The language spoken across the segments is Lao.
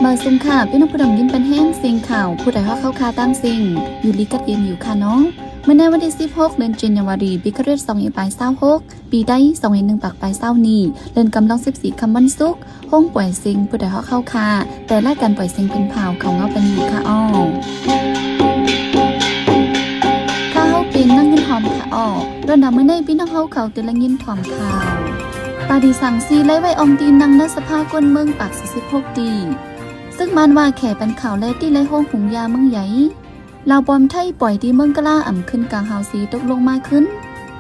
ສະບາຍດີຄ່ະ ພີ່ນ້ອງຜູ້ດຳຍິນປັນແຮງ ເສັງຂ່າວ ຜູ້ໃດຮອກເຂົ້າຄ່າຕ່າງເສັງ ຢູ່ດີກັບເຢັນຢູ່ຄ່ະເນາະ. ມື້ໃນວັນທີສິບຫົກ ເດືອນຈັນຍາວາຣີ ປີຄະຣິສຕະ ສອງພັນຊາວຫົກ ປີໄທ ສອງພັນໜຶ່ງຮ້ອຍຊາວຫົກ ປີໄທ ສອງພັນໜຶ່ງຮ້ອຍຊາວຫົກ ເດືອນກຳລັງສິບສີ່ຄ່ຳວັນສຸກ ໂຮງປ່ອຍເສັງ ຜູ້ໃດຮອກເຂົ້າຄ່າ ແຕ່ລາຍການປ່ອຍເສັງເປັນຂ່າວ ເຂົ້າເງົາປັນຢູ່ຄ່ະອ້ອ. ຂ້າເຮົາເປັນນາງເງິນຫອມຄ່ະອ້ອ. ດອນດາມື້ໃນ ພີ່ນ້ອງເຮົາເຂົາເຕີນລະຍິນພ້ອມຂ່າວ. ປາຕີສັງຊີໄລ່ໄຫວ້ອ່ອງຕີນັ່ງໃນສະພາກົນເມືອງປາກສີ່ສິບຫົກຕີ. ຊຶກມານວ່າແຂປັນຂ່າວແລະຕີໄລ່ໂຮງຫຸງຢາເມືອງໃຫຍ່. ລາວປອມໄທປ່ອຍທີ່ເມືອງກະລາອຳຂຶ້ນກາງຫາວສີຕົກລົງມາຂຶ້ນ.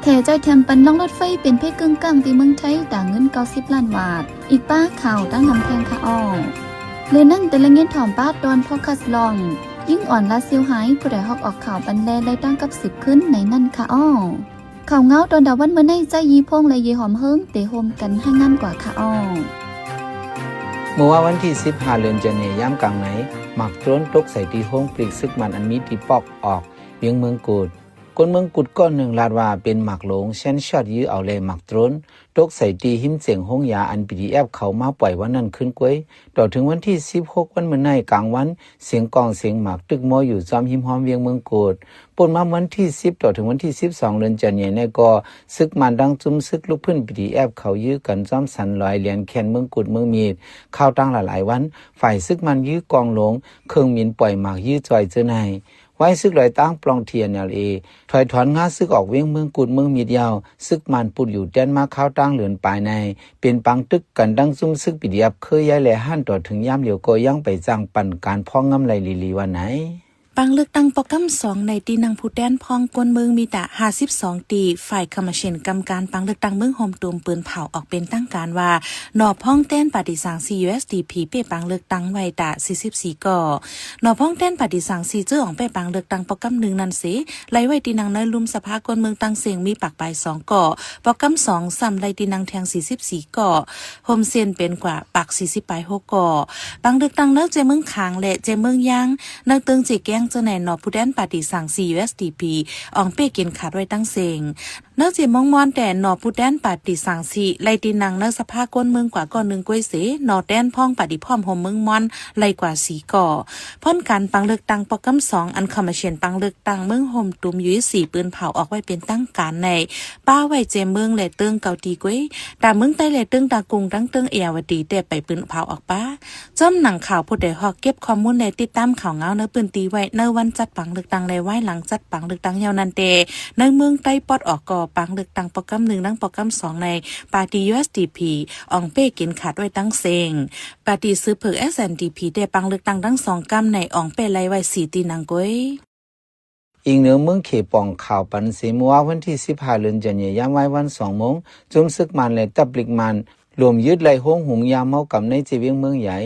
ແຂຈ່ອຍແຖມປັນລາງລົດໄຟເປັນເພກຶ່ງກາງທີ່ເມືອງໄທຕາເງິນເກົ້າສິບລ້ານບາດ. ອີກປ້າຂ່າວຕ່າງນຳແພງຄ່ະອ້ອ. ເລື່ອງນັ້ນເຕີນລະຍິນທ້ອມປ້າຕອນໂຟກັສລອງ ຍິງອ່ອນລາດເຊວຫາຍ ຜູ້ໃດຮອກອອກຂ່າວປັນແລໄລ່ຕາງກັບສືບຂຶ້ນໃນນັ້ນຄ່ະອ້ອ. ຂ່າວເງົາຕອນດາວັນມື້ໃນ ໃຈຢີພົງ ແລະ ເຢຫອມເຮີງ ເຕໂຮມກັນຮາຍງານກວ່າຄ່ະອ້ອ. ເມື່ອວານວັນທີສິບຫ້າ ເດືອນຈັນຍາ ຍາມກາງໃນ ໝາກໂຕຣນຕົກໃສ່ທີ່ໂຮງປລີກຊຶກມານອັນມີທີ່ປອກອອກ ວຽງເມືອງກຸດ. ຄົນເມືອງກຸດກ້ອນໜຶ່ງລາດວ່າເປັນໝາກໂຫຼງ ແຊນຊອດຢື້ອາວແລະໝາກໂຕຣນ ຕົກໃສ່ທີ່ຮິມເສັງໂຮງຢາອັນ ບີດີແອັບ ເຂົາມາປ່ອຍວັນນັ້ນຄືນກວຍ. ຕໍ່ເຖິງວັນທີສິບຫົກ ວັນມື້ໃນກາງວັນ ສຽງກ້ອງສຽງໝາກຕຶກໂມຢູ່ຈອມຮິມຮອມວຽງເມືອງກຸດ. ປົນມາວັນທີສິບ ຕໍ່ເຖິງວັນທີສິບສອງ ເດືອນຈັນຍານີ້ກໍ ຊຶກມານທັງຈຸ້ມຊຶກລູກພື້ນ ບີດີແອັບ ເຂົາຢື້ອກັນຈອມສັນລອຍ ແລນແຄນ ເມືອງກຸດ ເມືອງມິດ. ຂ່າວຕ່າງຫຼາຍໆວັນ ຝ່າຍຊຶກມານຢື້ອກ້ອງໂຫຼງ ເຄື່ອງບິນປ່ອຍໝາກຢື້ອຈ່ອຍເຈີໃນ. ວາຍຊຶກລອຍຕ່າງປອງ ທີເອັນແອລເອ ຖອຍຖອນງາຊຶກອອກວຽງເມືອງກຸດ ເມືອງມິດຍາວ ຊຶກມານປຸດຢູ່ແຕ່ນມາຄາວຕ່າງເດືອນປາຍໃນ ເປັນປາງຕຶກກັນທັງຈຸ້ມຊຶກ ບີດີແອັບ ເຄີຍຍ້າຍແລະຫັ້ນ ຕໍ່ເຖິງຍາມດຽວກໍຍັງໄປຈ້າງປັນການພອງງາມໄລ່ລີໆວ່າໃນ. ປາງເລືອກຕັ້ງປອກກຳສອງ ໃນທີ່ນັ່ງຜູ້ແທນພອງກົນເມືອງມີຕະຫ້າສິບສອງຕີ. ຝ່າຍຄຳມະເຊນກຳການປາງເລືອກຕັ້ງເມືອງໂຮມຕຸມປືນເຜົາອອກເປັນທາງການວ່າ ໜໍ່ພອງແທນປາຕີສັງຊີ ຢູເອັສດີພີ ເປ້ປາງເລືອກຕັ້ງໄວ້ຕະສີ່ສິບສີ່ກໍ. ໜໍ່ພອງແທນປາຕີສັງຊີ ເຈີອອງເປ້ປາງເລືອກຕັ້ງປອກກຳໜຶ່ງນັ້ນເສ ໄລ່ໄວ້ທີ່ນັ່ງໃນລຸ່ມສະພາກົນເມືອງຕ່າງເສັງມີປາກປາຍສອງກໍ. ປອກກຳສອງຊ້ຳໄລ່ທີ່ນັ່ງແທ່ງສີ່ສິບສີ່ກໍ ໂຮມເຊັນເປັນກວ່າປາກສີ່ສິບປາຍຫົກກໍ. ປາງເລືອກຕັ້ງໃນເຈເມືອງຄາງ ແລະ ເຈເມືອງຢາງ ໃນເຕີງເຈແກ້ງເຈີໃນ ໜໍ່ຜູ້ແທນປາຕີສັງຊີ ຢູເອັສດີພີ ອອງເປ້ກິນຂາດໄວ້ຕັ້ງເສັງ. ເນີເຈເມືອງມ່ອນແຕ່ໜໍ່ຜູ້ແທນປາຕີສັງຊີ ໄລ່ທີ່ນັ່ງໃນສະພາກົນເມືອງກວ່າກ້ອນໜຶ່ງກວຍເສ ໜໍ່ແທນພອງປາຕີພ້ອມໂຮມເມືອງມ່ອນ ໄລ່ກວ່າສີ່ກໍ. ຜົນການປາງເລືອກຕັ້ງປອກກຳສອງ ອັນຄຳມະເຊນປາງເລືອກຕັ້ງເມືອງໂຮມຕຸມ ຢູເອັສຊີ ປືນເຜົາອອກໄວ້ເປັນທາງການໃນ ປະໄວ້ເຈເມືອງ ແລະ ເຕີງເກົ້າຕີກວຍ ຕາເມືອງໃຕ້ ແລະ ເຕີງຕາກຸງ ທັງເຕີງເອຍາວະຕີ ແຕ່ໄປປືນເຜົາອອກປະ. ຈອມໜັງຂ່າວຜູ້ໃດຮອກເກັບຂໍ້ມູນ ແລະ ຕິດຕາມຂ່າວງາວໃນພື້ນທີ່ໄວ້ ໃນວັນຈັດປາງເລືອກຕັ້ງ ແລະ ວາຍຫຼັງຈັດປາງເລືອກຕັ້ງແລ້ວນັ້ນແຕ່ ໃນເມືອງໃຕ້ປອດອອກກໍ ປາງເລືອກຕັ້ງປອກກຳໜຶ່ງ ແລະ ປອກກຳສອງໃນ ປາຕີ ຢູເອັສດີພີ ອອງເປ້ກິນຂາດໄວ້ຕັ້ງເສັງ. ປາຕີສືບເຜິກ ເອສເອັນດີພີ ແຕ່ປາງເລືອກຕັ້ງທັງສອງກຳໃນ ອອງເປ້ໄລ່ໄວ້ສີ່ທີ່ນັ່ງກວຍ. ອີງເໜືອເມືອງເຂປອງ ຂ່າວປັນເສ ເມື່ອວານວັນທີສິບຫ້າ ເດືອນກັນຍາ ຍາມວາຍວັນສອງໂມງ ຈຸ້ມຊຶກມານ ແລະ ຕັບລິກມານ ລວມຍຶດໄລ່ໂຮງຫຸງຢາເມົາກຳໃນເຈວຽງເມືອງໃຫຍ່,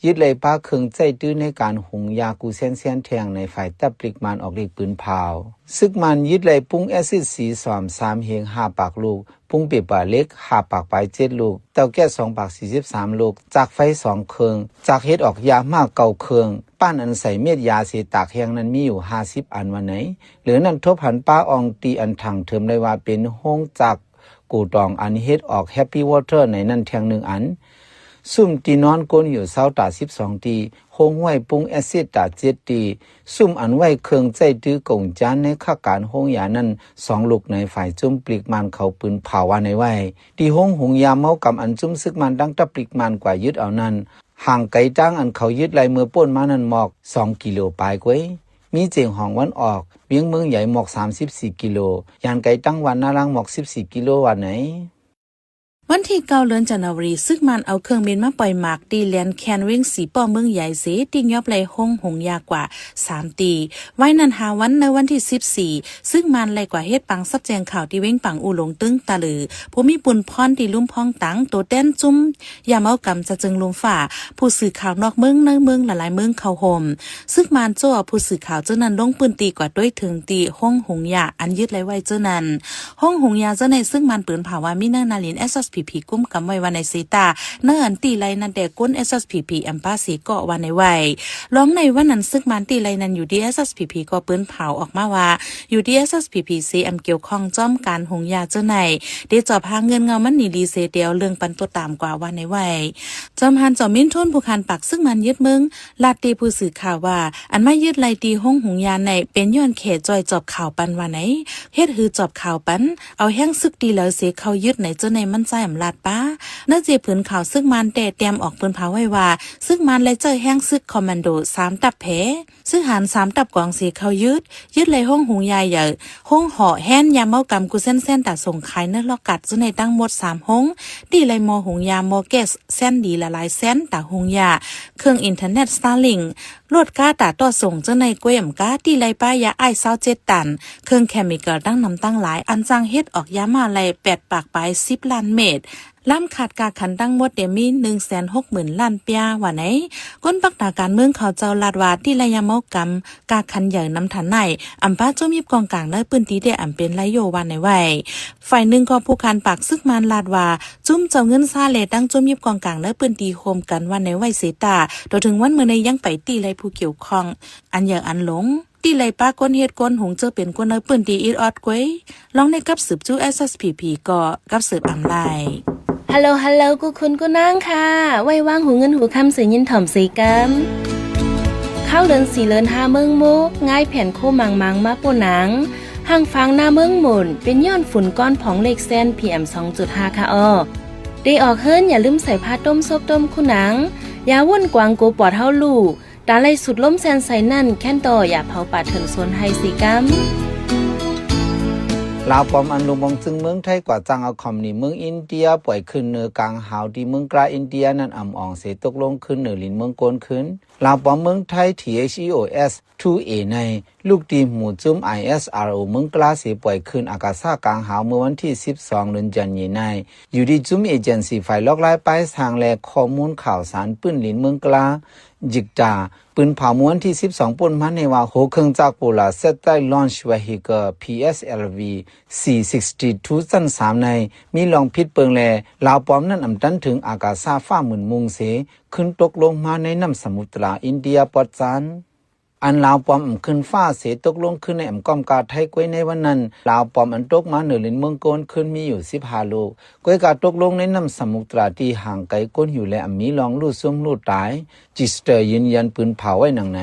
ຍຶດໄລ່ປາເຄື່ອງໃຊ້ຕື້ໃນການຫຸງຢາກູ່ແຊນແຊນແທ່ງໃນ ຝ່າຍຕັບລິກມານອອກລິກປືນເຜົາ. ຊຶກມານຍຶດໄລ່ປຸ້ງແອຊິດສີສອມສາມເຮງຫ້າປາກລູກ, ປຸ້ງເປປາເຫຼັກຫ້າປາກປາຍເຈັດລູກ, ເຕົາແກັສສອງປາກສີ່ສິບສາມລູກ, ຈາກໄຟສອງເຄື່ອງ, ຈາກເຮັດອອກຢາໝາກເກົ້າເຄື່ອງ, ປ້ານອັນໃສ່ເມັດຢາເສຕາກແຫ້ງນັ້ນມີຢູ່ຫ້າສິບອັນວ່າໃນ. ເຫຼືອນັ້ນທົບຫັນປາອ່ອງຕີອັນຖັງເທີມໄດ້ວ່າເປັນໂຮງຈັກ ໂກດອງອັນເຮັດອອກ Happy Water ໃນນັ້ນແທ່ງໜຶ່ງອັນ, ຊຸມທີ່ນອນກົນຢູ່ເຊົາຕາສິບສອງທີ່, ໂຮງຫ້ວຍປຸ້ງແອຊິດຕາເຈັດທີ່, ຊຸມອັນໄວ້ເຄື່ອງໃຊ້ຕື້ກົງຈານໃນຂະການໂຮງຢານັ້ນສອງລູກໃນ ຝ່າຍຈຸ້ມປະລິກມານເຂົາປືນເຜົາວ່າໃນໄວ້. ທີ່ໂຮງຫຸງຢາເມົາກຳອັນຈຸ້ມຊຶກມານທັງຕັບປະລິກມານກວ່າຍຶດເອົານັ້ນ, ຫ່າງໄກຈາກອັນເຂົາຍຶດໄລ່ເມື່ອປົ້ນມານັ້ນໝອກສອງກິໂລປາຍກວ່າ. ມີເຈງຫອງວັນອອກ ວຽງເມືອງໃຫຍ່ໝອກສາມສິບສີ່ກິໂລ, ຢ່າງໄກຈາກວັນນາລາງໝອກສິບສີ່ກິໂລວ່າໃນ. ວັນທີເກົ້າ ເດືອນຈັນຍາວາຣີ ຊຶກມານເອົາເຄື່ອງບິນມາປ່ອຍໝາກທີ່ແລນແຄນວຽງສີປ້ອເມືອງໃຫຍ່ເສ ຕິກຍອບໄລ່ໂຮງຫຸງຢາກວ່າສາມຕີ. ວາຍນັ້ນຫ້າວັນ ໃນວັນທີສິບສີ່ ຊຶກມານໄລ່ກວ່າເຮັດປາງສັບແຈ້ງຂ່າວທີ່ວຽງປາງອູ່ຫຼົງ ຕຶງຕາລື ພູມີປຸນພອນທີ່ລຸ່ມພອງຕັງ ໂຕແທນຈຸ້ມຢາເມົາກຳຈະເຈິງລຸ່ມຟ້າ ຜູ້ສື່ຂ່າວນອກເມືອງໃນເມືອງຫຼາຍໆເມືອງເຂົ້າໂຮມ. ຊຶກມານໂຈ້ເອົາຜູ້ສື່ຂ່າວເຈົ້ານັ້ນລົງພື້ນທີ່ກວ່າໂດຍເຖິງທີ່ໂຮງຫຸງຢາອັນຍຶດໄລ່ໄວ້ເຈົ້ານັ້ນ. ໂຮງຫຸງຢາເຈົ້າໃນຊຶກມານປືນເຜົາວ່າມີນາງນາລິນ ເອສເອສພີ ພີກຸມກຳໄວ້ວ່າໃນເຊຕາ ເນີອັນຕີໄລນັ້ນແຕ່ກົນ ເອສເອສພີພີ ອຳປາເສເກາະວ່າໃນໄວ. ລອງໃນວັນນັ້ນ ຊຶກມານຕີໄລນັ້ນ ຢູ່ທີ່ ເອສເອສພີພີ ກໍປືນເຜົາອອກມາວ່າ ຢູ່ທີ່ ເອສເອສພີພີ ເສອຳກ່ຽວຂ້ອງຈອມການຫຸງຢາເຈີໄນ ເດຈອບຫາເງິນເງົາມັນໜີລີເສ ເດເອົາເລື່ອງປັນຕົວຕາມກວ່າວ່າໃນໄວ. ຈອມຫານ ຈອມມິນທຸນ ຜູ້ຄານປາກຊຶກມານຍຶດເມືອງ ລາດຕິຜູ້ສື່ຂ່າວວ່າ ອັນມາຍຶດໄລ່ຕີໂຮງຫຸງຢາໃນ ເປັນຍ້ອນແຄ່ຈ່ອຍຈອບຂາວປັນວ່າໃນ ເຮັດຄືຈອບຂາວປັນ ເອົາແຮງຊຶກຕີເລີເສເຂົ້າຍຶດໃນເຈີໃນມັນໃຊ້ອຳລາດປາ. ເນື້ອເຈຜືນຂ່າວຊຶກມານແຕ່ແຕ້ມອອກປືນເຜົາໄວ້ວ່າ ຊຶກມານໄລ່ໃຊ້ແຮງຊຶກຄອມມານໂດສາມຕັບແພ ຊຶກຫານສາມຕັບກອງເສເຂົ້າຍຶດ ຍຶດໄລ່ໂຮງຫຸງຢາໃຫຍ່ ໂຮງຫໍແຮນຢາເມົາກຳກູເຊັນແຊນຕາສົ່ງຂາຍໃນລອກກາດເຈີໃນທັງໝົດສາມໂຮງ ຕີໄລ່ໝໍ້ຫຸງຢາ ໝໍ້ແກັສແຊນດີຫຼາຍໆແສນຕາຫຸງຢາ ເຄື່ອງອິນເຕີເນັດ ສະຕາລິງ ລົດກາຕາຕໍ່ສົ່ງເຈີໃນກ້ວຍອຳກາ ຕີໄລ່ປ້າຢາໄອຊ໌ຊາວເຈັດຕັນ ເຄື່ອງເຄມິກອນຕັ້ງນຳຕັ້ງຫຼາຍ ອັນຈ້າງເຮັດອອກຢາມ້າໄລ່ແປດປາກປາຍສິບລ້ານເມັດ ລຳຂາດກາກຂັນທັງໝົດເດມີໜຶ່ງແສນຫົກໝື່ນລ້ານປຽວ່າໃນ. ກົນບັກຕາການເມືອງເຂົາເຈົ້າລາດວ່າ ຕີໄລ່ຢາເມົາກຳ ກາກຂັນໃຫຍ່ນຳຖານໃນ ອຳປາຈຸ້ມຍິບກອງກາງໃນພື້ນທີ່ແຕ່ອຳເປັນໄລໂຍວ່າໃນໄວ. ຝ່າຍໜຶ່ງກໍຜູ້ຄານປາກຊຶກມານລາດວ່າ ຈຸ້ມເຈົ້າເງິນຊາແລະຕັ້ງຈຸ້ມຍິບກອງກາງໃນພື້ນທີ່ໂຮມກັນວ່າໃນໄວເຊຕາ ຕໍ່ເຖິງວັນມື້ໃນຍັງໄປຕີໄລ່ຜູ້ກ່ຽວຂ້ອງ ອັນໃຫຍ່ອັນຫຼົງ ຕີໄລ່ປາກົນເຮັດກົນຫຸງເຈີເປັນຄົນໃນພື້ນທີ່ອິດອອດກວຍ. ລອງໃນກັບສືບຈຸ ເອສເອສພີພີ ກໍກັບສືບອຳໄລ. Hello Hello ກູຄຸນກູນາງຄ່າ ໄວ້ວາງຫູເງິນຫູຄຳເສຍິນຖ່ອມເສກຳ ຄາວເລີນສີ່ເລີນຫ້າເມືອງໂມກ ງ່າຍແຜ່ນໂຄມັງມັງມາໂປ້ນາງ ຫ່າງຟາງໜ້າເມືອງໝົນ ເປັນຍ້ອນຝຸ່ນກ້ອນຜອງເລກແຊນ ພີເອັມສອງຈຸດຫ້າຄ່າອອກ ເດອອກເຮືອນຢ່າລືມໃສ່ຜ້າຕົ້ມສົບຕົ້ມຄູໜັງ ຢາວົນກວາງໂກປອດເຮົາລູກ ຕາໄລ່ສູດລົມແຊນໃສ່ນັ້ນ ແຄ້ນຕໍ່ຢ່າເຜົາປ່າເຖິງໂຊນໄຮ່ເສກຳ. ລາວປອມອັນຫຼວງບອງຈຶ່ງເມືອງໄທ ກວາດຈ້າງເອົາຄອມພານີເມືອງອິນເດຍ ປ່ອຍຂຶ້ນເນີກາງຫາວທີ່ເມືອງກລາອິນເດຍນັ້ນ ອຳອອງເສຕົກລົງຂຶ້ນເນີດິນເມືອງໂກນຄືນ. ລາວປອມເມືອງໄທ ທີເອັດເອັສ ທູເອ ໃນ ລູກຕີໝູຈຸ້ມ ໄອເອສອາໂອ ເມືອງກລາເສປ່ອຍຂຶ້ນອາກາສາກາງຫາວເມື່ອວັນທີສິບສອງ ເດືອນຈັນຍາໃນ ຢູ່ທີ່ຈຸ້ມເອເຈນຊີຝ່າຍລອກລາຍປາຍທາງ ແລະ ຂໍ້ມູນຂ່າວສານພື້ນດິນເມືອງກລາ ຈິກຕາ ປືນເຜົາເມື່ອວັນທີສິບສອງ ປົນມາໃນວ່າ ຫົວເຄື່ອງຈັກໂປລາ Satellite Launch Vehicle ພີເອັສແອລວີ ສີ່ສິບສອງ ຊັ້ນສາມໃນ ມີລອງຜິດເປິງ ແລະ ລາວປອມນັ້ນອຳຕັນເຖິງອາກາສາຟ້າໝືນມຸງເສ ຂຶ້ນຕົກລົງມາໃນນ້ຳສະໝຸດຕະລາອິນເດຍປອດຈານ. ອັນລາວປອມອຳຂຶ້ນຟ້າເສຕົກລົງຄືນໃນອຳກ້ອມກາໄທກວຍໃນວັນນັ້ນ ລາວປອມອັນຕົກມາເນີດິນເມືອງໂກນຄືນມີຢູ່ສິບຫ້າລູກ ກວຍກາຕົກລົງໃນນ້ຳສະໝຸດຕະລາທີ່ຫ່າງໄກກົ້ນຢູ່ ແລະ ອຳມີລອງລູດຊຸມລູດຕາຍ. ຈິສເຕີຢືນຢັນປືນເຜົາໄວ້ດັ່ງໃນ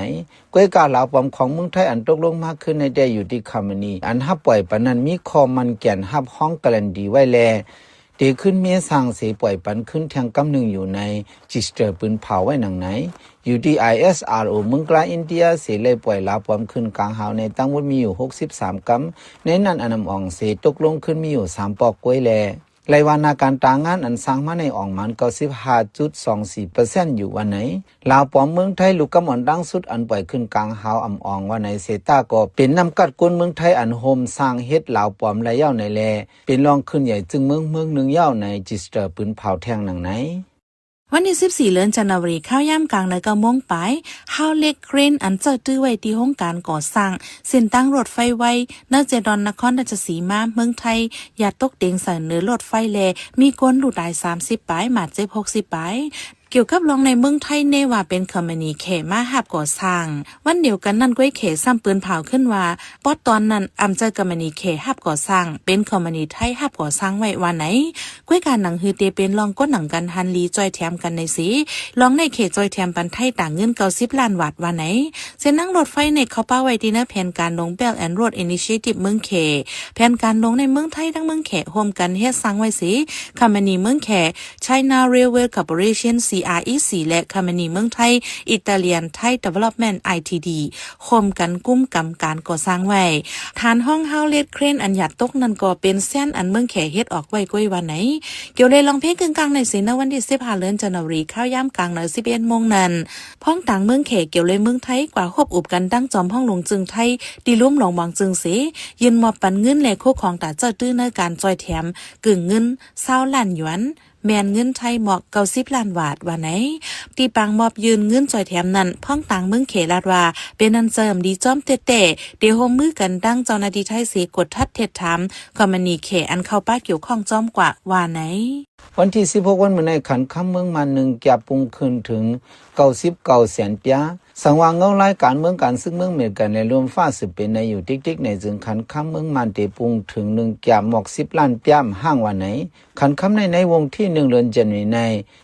ກວຍກາລາວປອມຂອງເມືອງໄທອັນຕົກລົງມາຄືນໃນແຕ່ຢູ່ທີ່ຄອມພານີອັນຮັບປ່ອຍປານນັ້ນ ມີຂໍ້ໝັ້ນແກ່ນຮັບຮອງກາແລັນຕີໄວ້ ແລະ ເຕຂຶ້ນເມສ້າງເສປ່ອຍປັນຄືນແທ່ງກຳໜຶ່ງຢູ່ໃນ ຈິສເຕີປືນເຜົາໄວ້ດັ່ງໃນ ຢູ່ທີ່ ໄອເອັສອາໂອ ເມືອງກລາອິນເດຍເສໄລ່ປ່ອຍລາວປອມຂຶ້ນກາງຫາວໃນທັງໝົດມີຢູ່ຫົກສິບສາມກຳ ໃນນັ້ນອັນອຳອອງເສຕົກລົງຄືນມີຢູ່ສາມປອກກວຍ ແລະ ໄລ່ວ່າໜ້າການຕາງານອັນສ້າງມາໃນອອງໝານເກົ້າສິບຫ້າຈຸດສອງສີ່ເປີເຊັນຢູ່ວ່າໃນ. ລາວປອມເມືອງໄທ ລູກກຳອ່ອນດັ່ງສຸດອັນປ່ອຍຂຶ້ນກາງຫາວອຳອອງວ່າໃນເສຕາ ກໍເປັນນ້ຳກັດກົ້ນເມືອງໄທອັນໂຮມສ້າງເຮັດລາວປອມໄລ່ເຍົາໃນ ແລະ ເປັນລອງຂຶ້ນໃຫຍ່ຈຶ່ງເມືອງເມືອງໜຶ່ງເຍົາໃນ ຈິສເຕີປືນເຜົາແທ່ງໜັງໃນ. ວັນທີສິບສີ່ ເດືອນຈັນນາວາຣີ ຂ່າວຍາມກາງໃນເກົ້າໂມງປາຍ ຮາວເລັກເຄຣນອັນເຈົ້າຕື້ໄວ້ທີ່ໂຮງການກໍ່ສ້າງເສັ້ນທາງລົດໄຟໄວ ໃນເຈດອນນະຄອນລາຊະສີມາ ເມືອງໄທ ຢາດຕົກເຕັງໃສ່ເນີລົດໄຟ ແລະ ມີຄົນຮູ້ຕາຍສາມສິບປາຍ ບາດເຈັບຫົກສິບປາຍ. ກ່ຽວກັບລອງໃນເມືອງໄທແນ່ວ່າເປັນຄອມມານີແຂມາຮັບກໍ່ສ້າງ. ວັນດຽວກັນນັ້ນ ກວຍແຂຊ້ຳປືນເຜົາຂຶ້ນວ່າ ປອດຕອນນັ້ນອຳໃຈຄອມມານີແຂຮັບກໍ່ສ້າງ ເປັນຄອມມານີໄທຮັບກໍ່ສ້າງໄວ້ວ່າໃນ. ກວຍການໜັງຮືເຕເປັນລອງກົນໜັງກັນຫັນລີຈ່ອຍແຖມກັນໃນເສ ລອງໃນແຂຈ່ອຍແຖມປັນໄທຕາງເງິນເກົ້າສິບລ້ານວາດວ່າໃນ. ເສັ້ນທາງລົດໄຟໃນເຂົ້າປະໄວ້ທີ່ໃນແຜນການລົງ Belt and Road Initiative ເມືອງແຂ ແຜນການລົງໃນເມືອງໄທທັງເມືອງແຂຮ່ວມກັນເຮັດສ້າງໄວ້ເສ ຄອມມານີເມືອງແຂ China Railway Corporation ຊີ ອາ ອີ ຊີ ແລະ ຄອມມານີເມືອງໄທ Italian Thai Development ໄອ ທີ ດີ ຮ່ວມກັນກຸມກຳການກໍ່ສ້າງໄວ້. ຖານຮອງຮາວເລັກເຄຣນອັນຢາດຕົກນັ້ນກໍເປັນແຊນອັນເມືອງແຂເຮັດອອກໄວ້ກວຍວ່າໃນ. ກ່ຽວເລີຍລອງເພກຶ່ງກາງໃນເສ ໃນວັນທີສິບຫ້າ ເດືອນຈັນນາວາຣີ ຂ່າວຍາມກາງໃນສິບເອັດໂມງນັ້ນ ພ້ອງຕາງເມືອງແຂກ່ຽວເລີຍເມືອງໄທ ກວ່າຮົບອຸບກັນຕັ້ງຈອມຫ້ອງຫຼວງຈຶ່ງໄທ ທີ່ລຸ່ມຫຼວງບອງຈຶ່ງເສ ຍື່ນມອບປັນເງິນ ແລະ ໂຄຂອງຕາເຈົ້າຕື້ໃນການຈ່ອຍແຖມ ກຶ່ງເງິນຊາວລ້ານຢວນ ແມ່ນເງິນໄທໝອກເກົ້າສິບລ້ານວາດວ່າໃນ. ທີ່ປາງມອບຍື່ນເງິນຈ່ອຍແຖມນັ້ນ ພ້ອງຕາງເມືອງແຂລາດວ່າ ເປັນອັນເຈີມດີຈ້ອມແຕ່ໆ ເດຮ່ວມມືກັນຕັ້ງເຈົ້າໜ້າທີ່ໄທເສກວດທັດເທັດຖາມ ຄອມມານີແຂອັນເຂົ້າປະກ່ຽວຂ້ອງຈ້ອມກວ່າວ່າໃນ. ວັນທີສິບຫົກ ວັນມື້ໃນ ຂັນຄຳເມືອງມ່ານ ໜຶ່ງກຽບ ປຸງຂຶ້ນເຖິງ ເກົ້າສິບເກົ້າແສນປຽ. ສັງວ່າເງົາລາຍການເມືອງການຊຶກເມືອງເມກາ ແລະ ລົມຟ້າສືບເປັນໄນຢູ່ຕິກໆໃນ ຈຶ່ງຂັນຄຳເມືອງມ່ານ ເຕປຸງເຖິງ ໜຶ່ງກຽບ ໝອກສິບລ້ານປຽ ຫ້າງວ່າໃນ. ຂັນຄຳໃນ ໃນວົງທີ ໜຶ່ງ ເດືອນຈັນວາຣີໃນ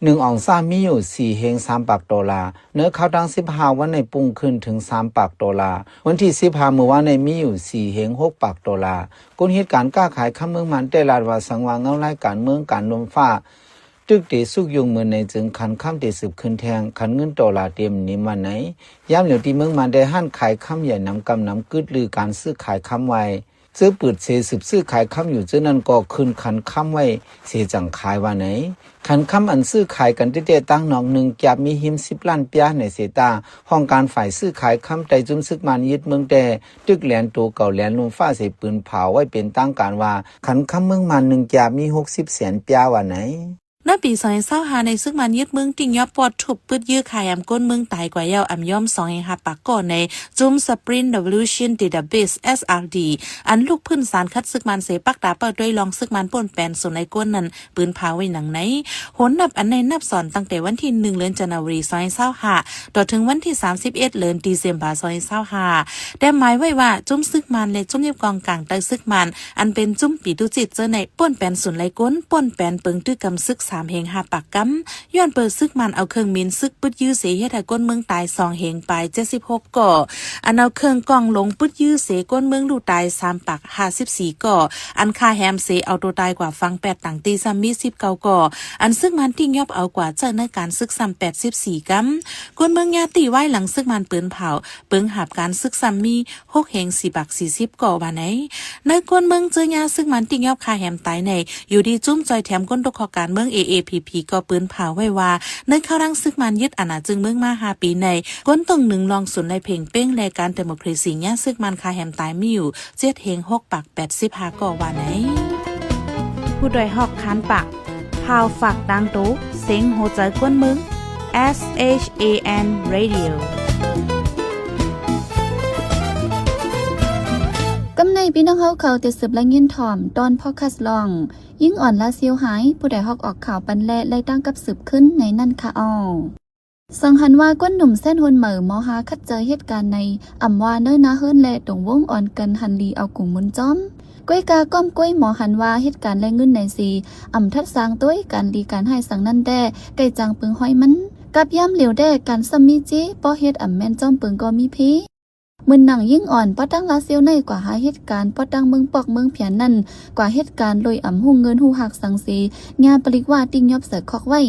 ໜຶ່ງອອງສາ ມີຢູ່ ສີ່ເຮງ ສາມປາກໂຕລາ. ເນີຂ່າວທັງສິບຫ້າວັນໃນ ປຸງຂຶ້ນເຖິງ ສາມປາກໂຕລາ. ວັນທີສິບຫ້າ ມື້ວານໃນ ມີຢູ່ ສີ່ເຮງ ຫົກປາກໂຕລາ. ກົນເຫດການຄ້າຂາຍຄຳເມືອງມ່ານ ໄດ້ລາດວ່າ ສັງວ່າເງົາລາຍການເມືອງການລົມຟ້າ ຕຶກເຕສຸກຍຸງເມີນໃນ ຈຶ່ງຂັນຄຳເຕສືບຂຶ້ນແທ່ງ ຂັນເງິນໂຕລາເຕັມນິມວ່າໃນ. ຍາມຫຼຽວທີ່ເມືອງມ່ານ ໄດ້ຮ້ານຂາຍຄຳໃຫຍ່ນຳກຳນຳ ກຶດລືການຊື້ຂາຍຄຳໄວ້. ເຈີປືດເສສືບຊື້ຂາຍຄຳຢູ່ເຈີນັ້ນ ກໍຂຶ້ນຂັນຄຳໄວ້ເສຈັ່ງຂາຍວ່າໃນ. ຂັນຄຳອັນຊື້ຂາຍກັນແທ້ໆ ຕາງນອກ ໜຶ່ງກຽບມີ ສິບລ້ານປຽໃນເສຕາ ຫ້ອງການຝ່າຍຊື້ຂາຍຄຳ ໃຕ້ຈຸ້ມຊຶກມ່ານຍຶດເມືອງແຕ່ ຕຶກແລນໂຕເກົ່າແລນລົມຟ້າເສ ປືນເຜົາໄວ້ເປັນທາງການວ່າ ຂັນຄຳເມືອງມ່ານ ໜຶ່ງກຽບມີ ຫົກສິບແສນປຽວ່າໃນ. ໃນປີສອງພັນຊາວຫ້າໃນ ຊຶກມ່ານຍຶດເມືອງ ຕິງຍອບປອດທຸບປຶດຢື້ ຂ້າແຮມຄົນເມືອງຕາຍກວ່າແລ້ວ ອຳຍອມ ສອງເຮງຫ້າປາກກໍໃນ ຈຸ້ມ Spring Revolution Database SRD ອັນລຸກພື້ນສານຂັດຊຶກມ່ານເສ ປັກຕາເປົ້າດ້ວຍລອງຊຶກມ່ານ ໂປ່ນແປນສູນໄລກົນນັ້ນ ປືນເຜົາໄວ້ໜັງໃນ. ໂຫນນັບອັນໃນນັບສອນ ຕັ້ງແຕ່ວັນທີໜຶ່ງ ເດືອນຈັນວາຣີ ສອງພັນຊາວຫ້າ ຕໍ່ເຖິງວັນທີສາມສິບເອັດ ເດືອນ December ສອງພັນຊາວຫ້າ ແຕ່ໝາຍໄວ້ວ່າ ຈຸ້ມຊຶກມ່ານ ແລະ ຈຸ້ມຍຽບກອງກາງໃຕ້ຊຶກມ່ານ ອັນເປັນຈຸ້ມປີຕຸຈິດເຈີໃນ ໂປ່ນແປນສູນໄລກົນ ໂປ່ນແປນເປິງຕື້ກຳຊຶກ ສາມເຮງຫ້າປາກກຳ ຍ້ອນເປີຊຶກມ່ານເອົາເຄື່ອງບິນຊຶກປຶດຢື້ເສ ເຮັດໃຫ້ຄົນເມືອງຕາຍ ສອງເຮງປາຍ ເຈັດສິບຫົກກໍ ອັນເອົາເຄື່ອງກ້ອງຫຼົງປຶດຢື້ເສ ຄົນເມືອງລູຕາຍ ສາມປາກຫ້າສິບສີ່ກໍ ອັນຂ້າແຮມເສເອົາໂຕຕາຍກວ່າຝັ່ງ ແປດຕັ່ງຕີ ຊ້ຳມີ ສິບເກົ້າກໍ ອັນຊຶກມ່ານຕິງຍອບເອົາກວ່າໃຊ້ໃນການຊຶກຊ້ຳ ແປດສິບສີ່ກຳ ຄົນເມືອງຍາຕິວາຍຫຼັງຊຶກມ່ານປືນເຜົາ ເປິງຫາບການຊຶກຊ້ຳມີ ຫົກເຮງສີ່ປາກສີ່ສິບກໍວ່າໃນ. ໃນຄົນເມືອງເຈີຍາຊຶກມ່ານຕິງຍອບຂ້າແຮມຕາຍໃນ ຢູ່ດີຈຸ້ມຊ່ອຍແຖມຄົນຕົກເຄາະການເມືອງ AAPP ກໍປືນເຜົາໄວ້ວ່າ ໃນຄາວຫຼັງຊຶກມ່ານຍຶດອານາຈຶງເມືອງມາຫ້າປີໃນ ຄົນຕົງໜຶ່ງລອງສູນໄລເພັງເປັງ ແລະ ການເດໂມຄຣາຊີຍາຊຶກມ່ານຂ້າແຮມຕາຍມີຢູ່ ເຈັດເຮງຫົກປາກແປດສິບຫ້າກໍວ່າໃນ. ຜູ້ດອຍຮອກຄານປາກ ພາວຝາກຕ່າງໂຕ ເສັງຫົວໃຈຄົນເມືອງ SHAN Radio. ກຳໃນພີ່ນ້ອງເຮົາເຂົາຈະສືບລະຍິນຖ່ອມຕອນພອດຄາສລອງ ຍິງອ່ອນລາວຊຽວຫາຍ ຜູ້ດອຍຮອກອອກຂ່າວປັນແລະໄລ່ຕັ້ງກັບສືບຂຶ້ນໃນນັ້ນຄະເອົາ. ສັງຫັນວ່າຄົນໜຸ່ມແສນຮຸ່ນໃໝ່ ມໍຮາຂັດໃຈເຮັດການໃນ ອຳວ່າເນີນາເຮີນ ແລະ ຕົງວົງອ່ອນກັນຫັນລີເອົາກຸງມຸນຈອມ. ກ້ວຍກາກ້ອມກ້ວຍ ມໍຫັນວ່າເຮັດການແລກເງິນໃນເສ ອຳທັດສາງໂຕຍ ການດີການຮ້າຍສັງນັ້ນແດ່ ໄກ່ຈາງເປິງຫ້ອຍມັນ ກັບຍາມຫຼຽວແດ່ ການຊ້ຳມີເຈ ເພາະເຮັດອຳແມ່ນຈອມເປິງກໍມີເພ. ເໝືອນໜັງຍິງອ່ອນ ປະຕັ້ງລາຊຽວໃນ ກວ່າຫາເຮັດການ ປະຕັ້ງເມືອງປອກເມືອງແຜນນັ້ນ ກວ່າເຮັດການໂດຍອຳຮູ້ເງິນຮູ້ຮາກສັງເສ ຍາປະລິກວ່າຕິງຍອບໃສ່ຄອກໄວ້.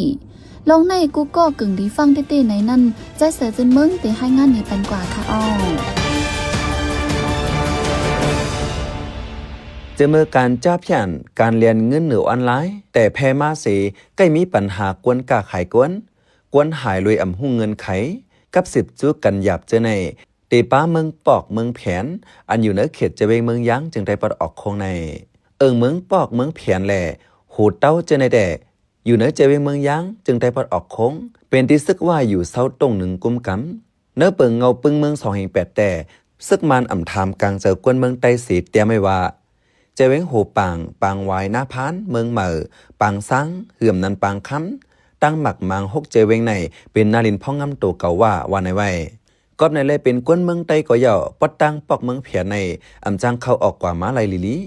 ລອງໃນກູ່ກໍກຶ່ງດີຟັງເຕ້ໆໃນນັ້ນ ໃຈເສືອຈືນເມືອງເຕຮາຍງານນີ້ປັນກວ່າຄະເອົາ. ເຈີເມີການຈ້າພຽນ ການລຽນເງິນເໜືອອອນລາຍ ແຕ່ແຜ່ມາເສ ໃກ້ມີປັນຫາກວນຄ້າຂາຍກວນ ກວນຫາຍໂດຍອຳຮູ້ເງື່ອນໄຂ ກັບສືບຈູກັນຫຍາບເຈີໃນ ເຕປາເມືອງປອກເມືອງແຜນ ອັນຢູ່ໃນເຂດຈະເວງເມືອງຢາງ ເຈີງໃຕ້ປອດອອກໂຄ້ງໃນ ເອີ່ງເມືອງປອກເມືອງແຜນ ແລະ ໂຫເຕົ້າເຈີໃນແດ່ ຢູ່ໃນຈະເວງເມືອງຢາງ ເຈີງໃຕ້ປອດອອກໂຄ້ງ ເປັນທີ່ຊຶກວ່າຢູ່ເຊົາຕົງໜຶ່ງກຸມກຳ. ໃນເປິງເງົາປຶ້ງເມືອງສອງເຮງແປດແຕ່ ຊຶກມານອຳຖາມກາງໃຈກວນເມືອງໃຕ້ເສຕຽມໄວ້ວ່າ ຈະເວງໂຫປາງ, ປາງວາຍ, ນາພານ, ເມືອງໃໝ່, ປາງຊ້າງ, ເຫື່ອມນັນປາງຄຳ, ຕັ້ງໝາກມາງ ຫົກຈະເວງໃນ ເປັນນາລິນພອງງາມໂຕເກົ່າວ່າ ວ່າໃນໄວ້. ກອບໃນແລເປັນກວນເມືອງໃຕ້ກໍເຍົາະ ປອດຕັ້ງປອກເມືອງແຜນໃນ ອຳຈ້າງເຂົ້າອອກກວ່າມາໄລລີລີ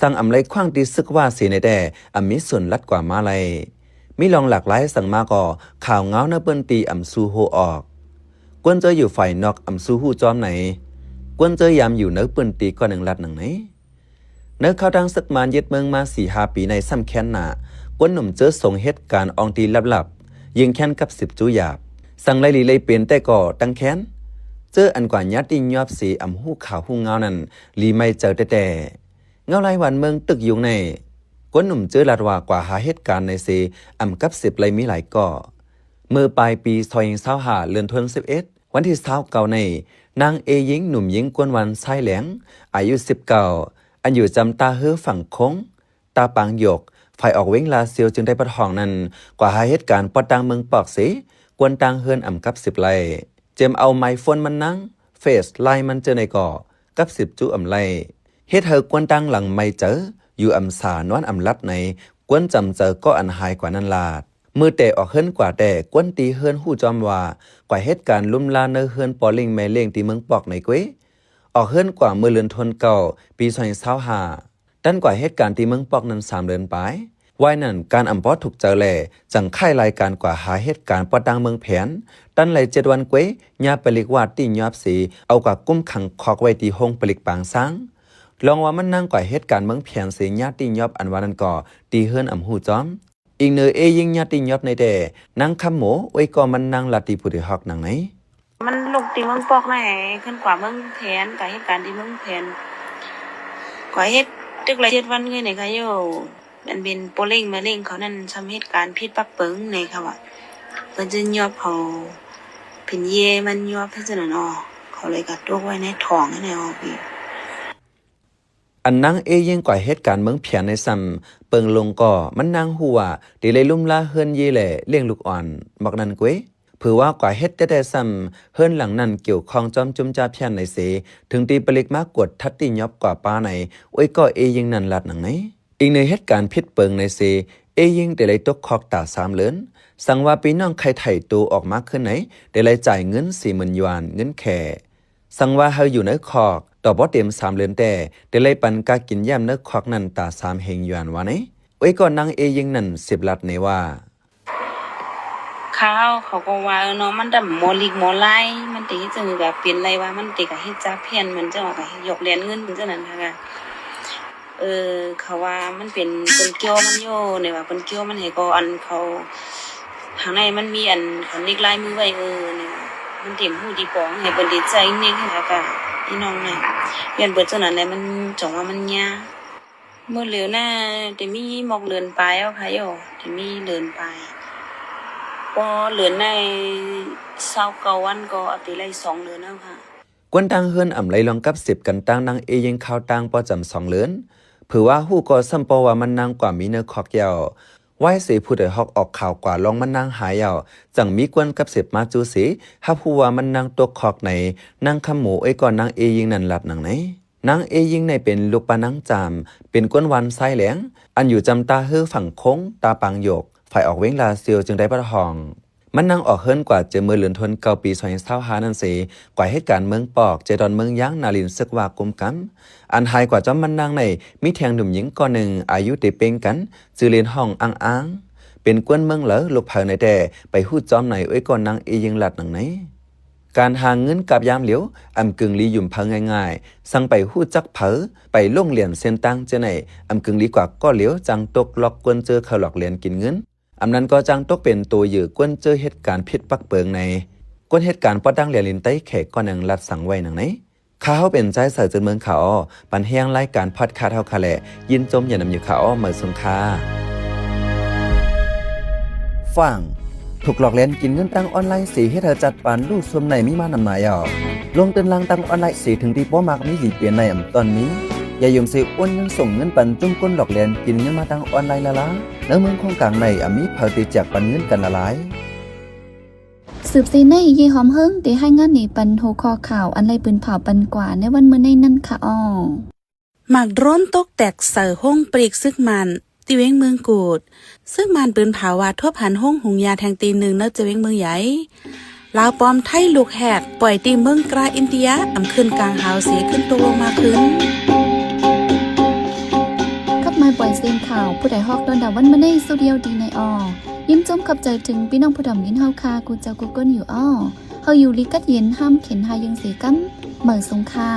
ສັງອຳໄລຂວາງທີ່ຊຶກວ່າເສໃນແຕ່ ອຳມີສ່ວນລັດກວ່າມາໄລ ມີລອງຫຼາກຫຼາຍສັງມາກໍ ຂ່າວງາວໃນພື້ນທີ່ອຳຊູໂຮອອກ ກວນເຈີຢູ່ຝ່າຍນອກອຳຊູຮູ້ຈອມໃນ ກວນເຈີຍາມຢູ່ໃນພື້ນທີ່ກໍໜຶ່ງລັດໜັງໃນ. ໃນຄາວທາງຊຶກມານຍຶດເມືອງມາສີ່ຫ້າປີໃນ ສ່ຳແຄ້ນໜ້າ ກວນໜຸ່ມເຈີສົງເຮັດການອ່ອງຕີລັບໆ ຍິງແຄ້ນກັບສືບຈູຢາບ ສັງໄລລີໄລເປັນແຕ່ກໍຕັ້ງແຄ້ນ ເຈີອັນກວ່າຍາດຕິຍອບເສອຳຮູ້ຂ່າວຮູ້ງາວນັ້ນ ລີໄມເຈີແຕ່ແຕ່ ເງົາລາຍຫວານເມືອງຕຶກຍຸງໃນ ກວນໜຸ່ມເຈີລາດວ່າກວ່າຫາເຮັດການໃນເສ ອຳກັບສືບໄລມີຫຼາຍກໍ ເມື່ອປາຍປີສອງພັນຊາວຫ້າ ເດືອນທວນສິບເອັດ ວັນທີຊາວເກົ້າໃນ ນາງເອຍິງ ໜຸ່ມຍິງກວນວັນຊາຍແຫຼງ ອາຍຸສິບເກົ້າ ອັນຢູ່ຈຳທ່າເຮືອຝັ່ງຄົງ ຕາປາງຢົກ ຝ່າຍອອກເວງລາຊຽວ ເຈີງໃຕ້ປອດຫ້ອງນັ້ນ ກວ່າຫາເຮັດການປອດຕັ້ງເມືອງປອກເສ ກວນຕັ້ງເຮືອນອຳກັບສິບໄລ ເຈມເອົາໄມໂຟນມັນນາງ ເຟສ ລາຍມັນເຈີໃນກໍ ກັບສິບຈູອຳໄລ ເຮັດໃຫ້ກວນຕັ້ງຫຼັງໄມເຈີ ຢູ່ອຳສານອນອຳລັດໃນ ກວນຈຳເຈີເກາະອັນຫາຍກວ່ານັ້ນລາດ. ມື້ແຕ່ອອກເຮືອນກວ່າແຕ່ ກວນທີ່ເຮືອນຮູ້ຈ້ອມວ່າ ກວ່າເຮັດການລຸມລາເນີເຮືອນພໍ່ລ້ຽງແມ່ລ້ຽງທີ່ເມືອງປອກໃນເກວ. ອອກເຮືອນກວ່າເມື່ອເດືອນທວນເກົ້າ ປີສອງພັນຊາວຫ້າ ຕັນກວ່າເຮັດການທີ່ເມືອງປອກນັ້ນສາມເດືອນປາຍ. ວາຍນັ້ນການອຳພໍທຸກເຈີແລ ຈັ່ງຄ້າຍລາຍການກວ່າຫາເຮັດການປອດຕັ້ງເມືອງແຜນ. ຕັນໄດ້ເຈັດວັນເກວ ຍາປະລິກວ່າຕິຍອບເສ ເອົາກວ່າກຸມຂັງຄອກໄວ້ທີ່ໂຮງປະລິກປາງຊ້າງ. ລອງວ່າມັນນາງກວ່າເຮັດການເມືອງແຜນເສ ຍາຕິຍອບອັນວ່ານັ້ນກໍທີ່ເຮືອນອຳຮູ້ຈ້ອມ. ອີງເນີເອຍິງຍາຕິຍອບໃນແຕ່ ນາງຄຳໂມ ເອື້ອຍກໍມັນນາງລາດທີ່ຜູ້ໃດຮອກໜັງໃນ ມັນລົງທີ່ເມືອງປອກໃນ ຂຶ້ນກວ່າເມືອງແຜນ ກະເຮັດການທີ່ເມືອງແຜນ ກວ່າເຮັດຕຶກລະເຈັດວັນເລີຍໃນຄະໂຍ ອັນເປັນໂປເລັງມະເລັງເຂົານັ້ນ ຊ່ຳເຮັດການຜິດປັກເປິງໃນຄະວ່າ ເພິ່ນຈະຍອບເຂົາເປັນເຢມັນຍອບເຮັດຈັ່ງນັ້ນອອກ ເຂົາເລີຍກະຕົກໄວ້ໃນທ້ອງໃນອອກອີກ. ອັນນາງເອຍິງກວ່າເຮັດການເມືອງແຜນໃນຊ້ຳ ເປິງລົງກໍມັນນາງຮູ້ວ່າ ທີ່ໄດ້ລຸມລາເຮືອນເຢແລ ລ້ຽງລູກອ່ອນ ໝອກນັ້ນເກວ. ເຜີວ່າກວ່າເຮັດແຕ່ແຕ່ຊ້ຳ ເຮືອນຫຼັງນັ້ນກ່ຽວຂ້ອງຈອມຈຸ້ມຈາພຽນໃນເສ ເຖິງທີ່ປະລິກມາກວດທັດຕິຍອບກວ່າປ້າໃນ ເອື້ອຍກໍເອຍິງນັ້ນລາດໜັງໃນ. ອີງເນີເຮັດການຜິດເປິງໃນເສ ເອຍິງແຕ່ໄດ້ຕົກຄອກຕາສາມເດີນ. ສັງວ່າພີ່ນ້ອງໄຂ່ໄຖ່ໂຕອອກມາຄືນໃນ ແຕ່ໄດ້ຈ່າຍເງິນສີ່ໝື່ນຢວນ ເງິນແຂ. ສັງວ່າໃຫ້ຢູ່ໃນຄອກ ຕໍ່ບໍ່ເຕັມສາມເດີນແຕ່ ແຕ່ໄດ້ປັນກາກິນຢ້ຳໃນຄອກນັ້ນຕາສາມເຮງຢວນວ່າໃນ. ເອື້ອຍກໍນາງເອຍິງນັ້ນສືບລາດໃນວ່າ ຂ້າເຮົາເຂົາກໍວ່າ ເອີເນາະ ມັນດຳມໍລິກມໍລາຍ ມັນເຕເຮັດຈັ່ງໃດກະເປັນໄລວ່າ ມັນເຕກະເຮັດຈາພຽນ ມັນຈັ່ງວ່າກະຢອກແລນເງິນ ມັນຈັ່ງນັ້ນຫັ້ນນະ. ເອີ ເຂົາວ່າມັນເປັນ ເພິ່ນກ່ຽວມັນຢູ່ ແນວວ່າເພິ່ນກ່ຽວມັນໃຫ້ກໍ ອັນເຂົາ ທາງໃນມັນມີ ອັນເຂົານິກລາຍມືໄວ້ ເອີ ແນວວ່າມັນເຕັມຫູຕິປອງ ໃຫ້ເພິ່ນໄດ້ໃຊ້ນິກ ແລ້ວກະພີ່ນ້ອງນະ ຢ້ານເບິດຈັ່ງນັ້ນແຫຼະ ມັນຈັ່ງວ່າມັນຍາກ. ມື້ເຫຼວໜ້າ ແຕ່ມີໝົກເດີນປາຍເອົາຄ່ະໂຍ ແຕ່ມີເດີນປາຍ ພໍເດີນໄດ້ຊາວເກົ້າວັນກໍເອົາໄປໄລ່ສອງເດີນເອົາຄ່ະ. ກວນຕ່າງເຮືອນອຳໄລ່ລອງກັບສິບກັນຕ່າງນາງເອຍິງຄາວຕ່າງພໍຈຳສອງເດີນ ເຜີວ່າຮູ້ກໍຊ້ຳພໍວ່າມັນນາງກວ່າມີເນີຄອກແລ້ວ. ວາຍເສຜູ້ໃດຮອກອອກຂ່າວກວ່າລອງມັນນາງຫາຍແລ້ວ ຈັ່ງມີກວນກັບສິບມາຈູ່ເສ ຮັບຮູ້ວ່າມັນນາງຕົກຄອກໃນ. ນາງຄຳໂມ ເອື້ອຍກໍນາງເອຍິງນັ້ນລາດໜັງໃນ. ນາງເອຍິງໃນເປັນລູກປ້ານາງຈາມ ເປັນຄົນບ້ານຊາຍແຫຼງ ອັນຢູ່ຈຳຕາເຮີຝັ່ງໂຂງ ຕາປາງຢົກ ຝ່າຍອອກວຽງລາຊຽວ ຈຽງໄດປະທອງ. ມັນນາງອອກເຮືອນກວ່າເຈີເມື່ອເດືອນທວນເກົ້າ ປີສອງພັນຊາວຫ້ານັ້ນເສ ກວ່າເຮັດການເມືອງປອກ ເຈດອນເມືອງຢາງ ນາລິນ ເສິກວ່າກຸມກຳ. ອັນຫາຍກວ່າຈອມມັນນາງໃນ ມີແທ່ງໜຸ່ມຍິງກ່ອນໜຶ່ງ ອາຍຸເຕເປ່ງກັນ ຊື່ເລນຫ້ອງອ້າງໆ ເປັນກວນເມືອງເລີ ລູກໃຜໃນແຕ່ ໄປຮູ້ຈອມໃນ ເອື້ອຍກໍນາງເອຍິງລາດໜັງໃນ. ການຫາເງິນກັບຍາມຫຼຽວ ອຳກຶງລີຫຍຸ້ມເຜີງ່າຍໆ ສັງໄປຮູ້ຈັກເຜີ ໄປລົງລຽນເສັ້ນທາງເຈົ້າໃນ ອຳກຶງລີກວ່າກໍຫຼຽວ ຈັ່ງຕົກລັອກກວນເຈີເຂົາຫຼອກລຽນກິນເງິນ ອຳນັ້ນກໍຈັ່ງຕົກເປັນໂຕເຫຍື່ອກວນເຈີເຮັດການຜິດປັກເປິງໃນ. ກວນເຮັດການປະຕັ້ງແລນລິນໃຕ້ແຂກກໍຍັງລັດສັງໄວ້ໜັງໃນ. ຂ້າເຮົາເປັນຊາຍເສືອຈືນເມືອງຂາວ ປັນແຮງລາຍການພອດຄາສເຮົາຄ່ະແຫຼະ ຍິນຊົມຢ່ານຳຢູ່ຂາວ ເໝີສົງຄ່າ. ຟັງ ຖືກຫຼອກລຽນກິນເງິນທາງອອນລາຍເສ ເຮັດໃຫ້ຈັດປານລູກຊຸມໃນມີມານຳໜາຍເອົາ. ລົງເຕີນລາງທາງອອນລາຍເສ ເຖິງທີ່ບໍ່ມັກມີຊິເປັນໃນອຳຕອນນີ້ ຢ່າຍືມເສໂອນເງິນສົ່ງເງິນປັນຈຸ້ມຄົນຫຼອກລຽນກິນເງິນມາທາງອອນລາຍລະລາ ໃນເມືອງໂຂງກາງໃນ ອາມີເຜີທີ່ແຈກປັນເງິນກັນລະລາຍ. ສືບເສໃນ ເຢຫອມເຮີງ ໄດ້ລາຍງານໃນປັນຫົວຂໍ້ຂ່າວ ອັນໄດ້ປືນເຜົາປັນກວ່າໃນວັນມື້ໃນນັ້ນຄ່ະອໍ. ໝາກໂດຣນຕົກແຕກໃສ່ໂຮງປລີກຊຶກມານ ທີ່ວຽງເມືອງກູດ. ຊຶກມານປືນເຜົາວ່າທົບຫັນໂຮງຫຸງຢາແທ່ງຕີໜຶ່ງໃນຈະວຽງເມືອງໃຫຍ່. ລາວປອມໄທລູກແຮກ ປ່ອຍທີ່ເມືອງກຣາ ອິນເດຍ ອຳຂຶ້ນກາງຫາວເສ ຂຶ້ນຕົກລົງມາຄືນ. ກັບມາປ່ອຍເສງຂ່າວ ຜູ້ໃດຮອກຕອນດາວັນມາໃນຊູດຽວດີໃນອໍ. ຍິນຊົມຂອບໃຈເຖິງພີ່ນ້ອງຜູ້ດຳຍິນເຮົາຄ່າ ກູເຈົ້າກູກົນຢູ່ອໍ. ເຮົາຢູ່ດີກັດເຢັນ ຫ້າມເຂັນຫາຍືງເສກຳ ເໝີສົງຄ່າ.